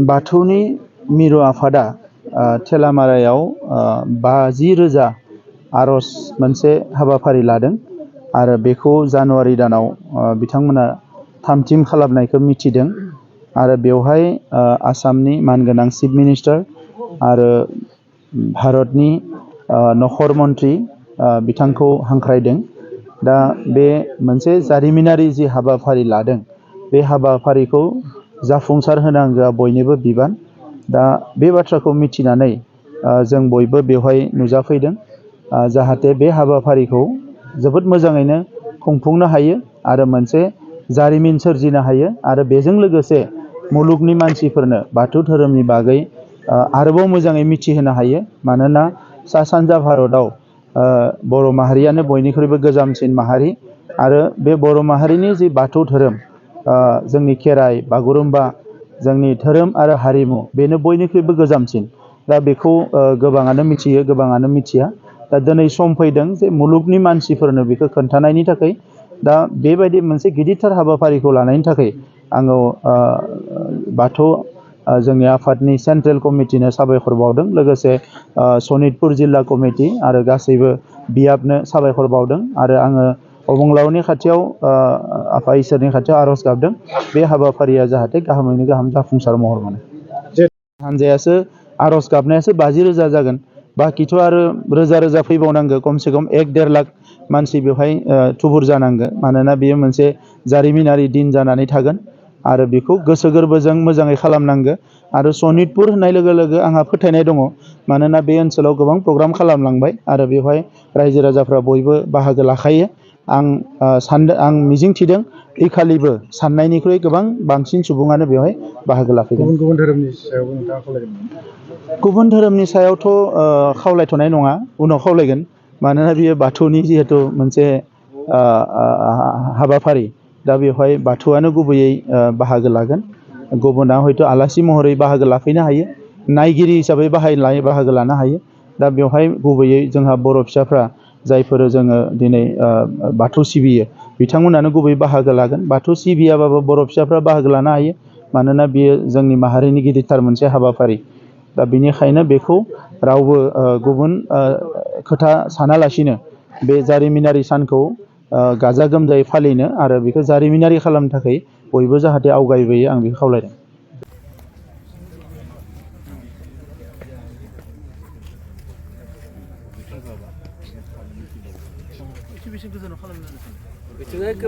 बाथौनि मिरु आफादा थेलामारायाव 50,000 आर'ज मोनसे हाबाफारि लादों आरो बेखौ जानुवारि दानाव बिथांमोना थामथिम खालामनायखौ मिथिदों आरो बेवहाय आसामनि मानगोनां चिफ मिनिस्टार आरो भारतनि नखर मन्त्रि बिथांखौ हांख्रायदों। दा बे मोनसे जारिमिनारि जि हाबाफारि लादों बे हाबाफारिखौ जाफुंसार होनांगौआ बयनिबो बिबान। दा बे बाथ्राखौ मिथिनानै जों बयबो बेवहाय नुजाफैदों जाहाथे बे हाबाफारिखौ जोबोद मोजाङैनो खुंफुंनो हायो आरो मोनसे जारिमिन सोरजिनो हायो आरो बेजों लोगोसे मुलुगनि मानसिफोरनो बाथौ धोरोमनि बागै आरोबाव मोजाङै मिथिहोनो हायो। मानोना सा सानजा भारतआव बर' माहारियानो बयनिख्रुइबो गोजामसिन माहारि आरो बे बर' माहारिनि जि बाथौ धोरोम जोंनि खेराइ बागुरुम्बा जोंनि धोरोम आरो हारिमु बेनो बयनिख्रुइबो गोजामसिन। दा बेखौ गोबाङानो मिथियो गोबाङानो मिथिया। दा दिनै सम फैदों जे मुलुगनि मानसिफोरनो बेखौ खोन्थानायनि थाखाय दा बेबायदि मोनसे गिदिरथार हाबाफारिखौ लानायनि थाखाय आङो बाथौ जोंनि आफादनि सेन्ट्रेल कमिटिनो साबायखर बावदों। लोगोसे सनितपुर जिल्ला कमिटि आरो गासैबो बियाबनो साबायखर बावदों आरो आङो अबंलावरनि खाथियाव आफा इसोरनि खाथियाव आर'ज गाबदों बे हाबाफारिया जाहाथे गाहामैनो गाहाम जाफुंसार महर मोनो। हानजायासो आर'ज गाबनायासो 50,000 जागोन, बाखिथ' आरो रोजा रोजा फैबावनांगौ, खमसे खम 1-1.5 लाख मानसि बेवहाय थुबुर जानांगौ। मानोना बेयो मोनसे जारिमिनारि दिन जानानै थागोन आरो बेखौ गोसो गोरबोजों मोजाङै खालामनांगौ। आरो सनितपुर होननाय लोगो लोगो आंहा फोथायनाय दङ, मानोना बे ओनसोलाव गोबां प्रग्राम खालामलांबाय आरो बेवहाय रायजो राजाफ्रा बयबो बाहागो लाखायो। आं मिजिं थिदों इखालिबो साननायनिख्रुइ गोबां बांसिन सुबुङानो बेवहाय बाहागो लाफैगोन। गुबुन धोरोमनि सायावबो नोंथाङा खावलायगोन? गुबुन धोरोमनि सायावथ' खावलायथ'नाय नङा, उनाव खावलायगोन। मानोना बियो बाथौनि जिहेथु मोनसे हाबाफारि, दा बेवहाय बाथौआनो गुबैयै बाहागो लागोन। गुबुना हयथ' आलासि महरै बाहागो लाफैनो हायो, नायगिरि हिसाबै बाहागो लानो हायो। दा बेवहाय गुबैयै जोंहा बर' फिसाफ्रा जायफोर जोङो दिनै बाथौ सिबियो बिथांमोनानो गुबै बाहागो लागोन। बाथौ सिबियाबाबो बर' फिसाफ्रा बाहागो लानो हायो, मानोना बेयो जोंनि माहारिनि गिदिरथार मोनसे हाबाफारि। दा बेनिखायनो बेखौ रावबो गुबुन खोथा सानालासिनो बे जारिमिनारि सानखौ गाजा गोमजायै फालिनो आरो बेखौ जारिमिनारि खालामनो थाखाय बयबो जाहाथे आवगायबोयो, आं बेखौ खावलायदों।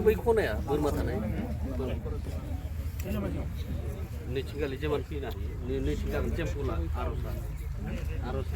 बै खनाया बोरमा थानाय नैथिंगालि जेमान फैनो हायो, नैथिंगालि टेम्पला आर'ज